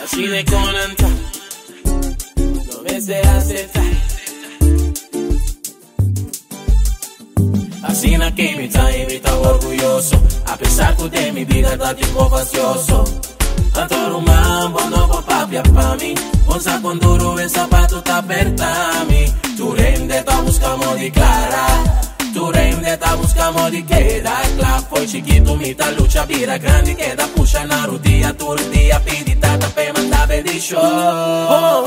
Asina e con ta, no mester acepta. Asina cu mi ta y mi ta orguyoso, a pesar cu den mi bida ta tin fastioso. Anto ruman, bo no por papia pa mi, bo sa con duro e sapato ta aperta mi. Tur hende ta busca di clara, tur hende ta busca di keda cla. Foi chikito mi ta lucha bira grandi, keda pusha na rudia tur dia, pidi tata pe manda bendicion. Oh,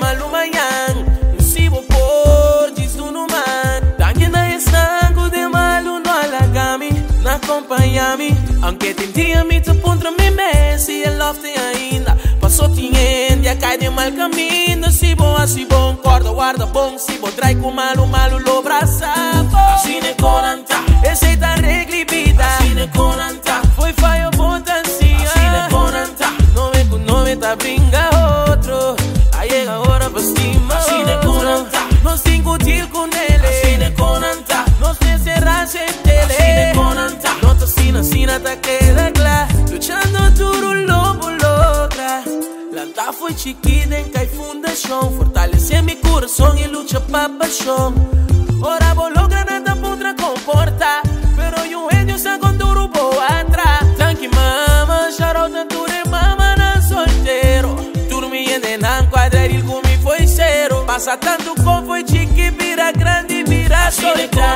malu mañan, si bo por djis duna man. Danki na esnan cu den malu no a laga mi, nan a acompaña mi. Aunke tin dia mi ta puntra mi mes si e love tin ainda. Paso tin hende a cay den mal camino. Si bo haci bon, corda warda bon. Si bo draai cu malo, malo lo brasa bo. Asina e con ta, esey ta regla bida. Asina e con ta, foi fayo bo ta siña. Asina e con ta, no me cu no me ta bringa otro. A yega ora pa stima Asina e con ta, nos tin cu deal cu nele. Asina e con ta, nos mester aceptele. Asina e con ta, no ta asina, asina ta keda cla. Luchando duro lo bo logra. Lanta foi chikito den cay fundacion. Fortalece mi curason y lucha pa pasion. Ora bo logra nan ta puntra comporta, pero un genio sa con duro bo atra. Thank you, mama, shout out na tur e mamanan soltero. Tur mi hendenan cuadril cu mi foi cero. Pasa tanto con foi chiki bira grandi bira solta.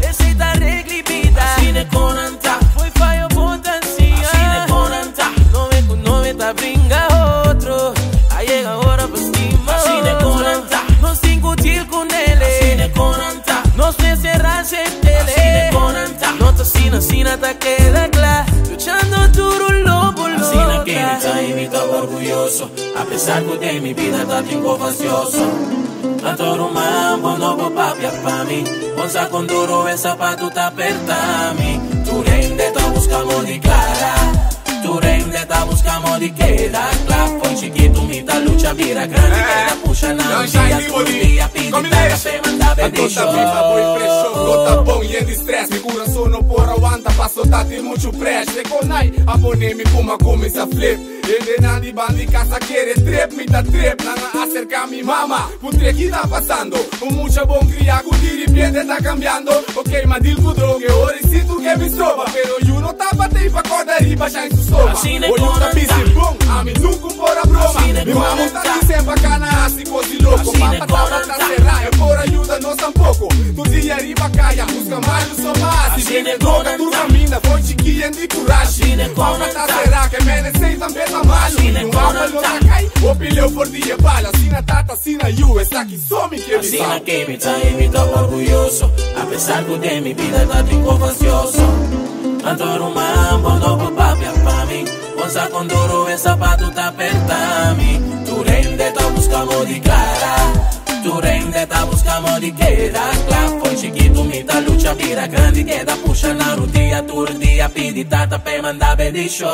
Esey ta regla bida. Asina e con ta, foi fayo bo ta siña. Asina e con ta, no me cu no me ta bringa otro. A yega ora pa stima Asina e con ta, nos tin cu deal cu nele. Asina e con ta, nos mester aceptele. Asina e con ta, no ta asina, asina ta keda cla. Luchando duro lo bo Asina cu mi ta y mi ta orguyoso, a pesar cu den mi bida ta tin fastioso. Anto ruman, bo no por papia pa mi, bo sa con duro e sapato ta aperta mi. Tur hende ta busca di clara, tur hende ta busca di keda cla. Foi chikito mi ta lucha bira grandi, keda pusha na dia tur dia, pidi tata pe manda Anto ta biba boy pressão, no ta bom e de stress. Mi curason no por aguanta, paso ta tin mucho press. De konai, a pone mi kuma cuminsa flip. Hendenan di band'i cas a kere trip, mi ta trip. Nan a acerca mi mama, puntr'e kico ta pasando. Un mucha bon cria cu di repente ta cambiando. Ok, m'a deal cu droga, ora si tu ke mi stroba. Pero you no tapa tei pa corda riba shine su stoma. Asina O you ta busy bom, ami nunca por a broma. Mi mama ta di semper cana asina cos loco. Papa taba ta cera, e por ayuda nos tampoco. Tur dia riba caya, busca malo so pa Si bende droga, tur caminda, foi chiquinha di courage. Papa ta cera, ke men sei tambe ta malo. Un mama lo ta cai, o pileu por dia bala. Asina tata, asina you, esaki so mi ke Asina cu mi ta y mi ta orguyoso, a pesar cu den mi bida ta tin fastioso. Anto ruman, bo no por papia pa mi, bo sa con duro e sapato ta aperta mi. Tur hende ta busca di clara, tur hende ta busca di keda cla. Foi chikito mi ta lucha bira grandi, keda pusha na rudia tur dia, pidi tata pe manda bendicion.